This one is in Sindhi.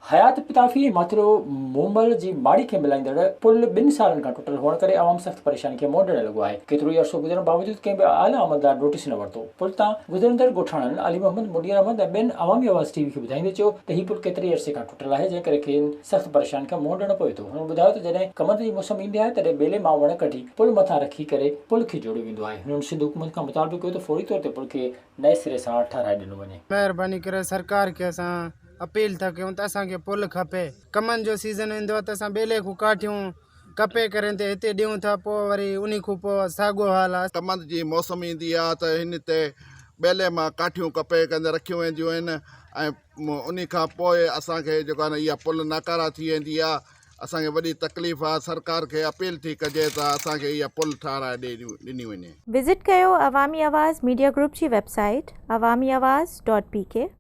حيات پتافي ۽ ماٿرو مومل جي ماڙي کي ملائيندڙ پل ٻن سالن کان ٽٽل هئڻ ڪري عوام سخت پريشاني کي منهن ڏيڻ لڳو آهي. ڪيترو ئي عرصو گذرڻ باوجود ڪنهن به اعليٰ عملدار نوٽيس نه ورتو. پل تان گذرندڙ ڳوٺاڻن علي محمد، منير احمد ۽ ٻين عوامي آواز ٽي وي کي ٻڌائيندي چيو ته هي پل ڪيتري ئي عرصي کان ٽٽل آهي جنهن ڪري کين سخت پريشاني کي منهن ڏيڻو پوي ٿو. هنن ٻڌايو ته جڏهن ڪمند جي موسم ايندي آهي تڏهن ٻيلي مان وڻ ڪڍي پل مٿان رکي ڪري پل کي جوڙيو ويندو آهي. هنن سنڌ حڪومت کان مطالبو ڪيو ته فوري طور تي پل کي نئين سري سان ٺهرائي ڏنو وڃي. مهرباني ڪري سرڪار کي اسان اپيل ٿا ڪيون ته اسان کي پل کپي ڪمند جو سيزن ايندو آهي ته اسان ٻيلي کان ڪاٺيون ڪپي ڪري هتي هتي ڏيون ٿا پوء وري انهي کان پوء ساڳو حال آهي. ڪمند جي موسم ايندي آهي ته هن تي ٻيلي مان ڪاٺيون ڪپي ڪندي رکيون وينديون آهن ۽ انهي کان پوء اسان کي جيڪو آهي نه اها پل ناڪارا ٿي ويندي آهي اسان کي وڏي تڪليف آهي سرڪار کي اپيل ٿي ڪجي ته اسان کي اها پل ٺهرائي ڏني وڃي. وزٽ ڪيو عوامي آواز ميڊيا گروپ جي website Awami Awaz dot P K.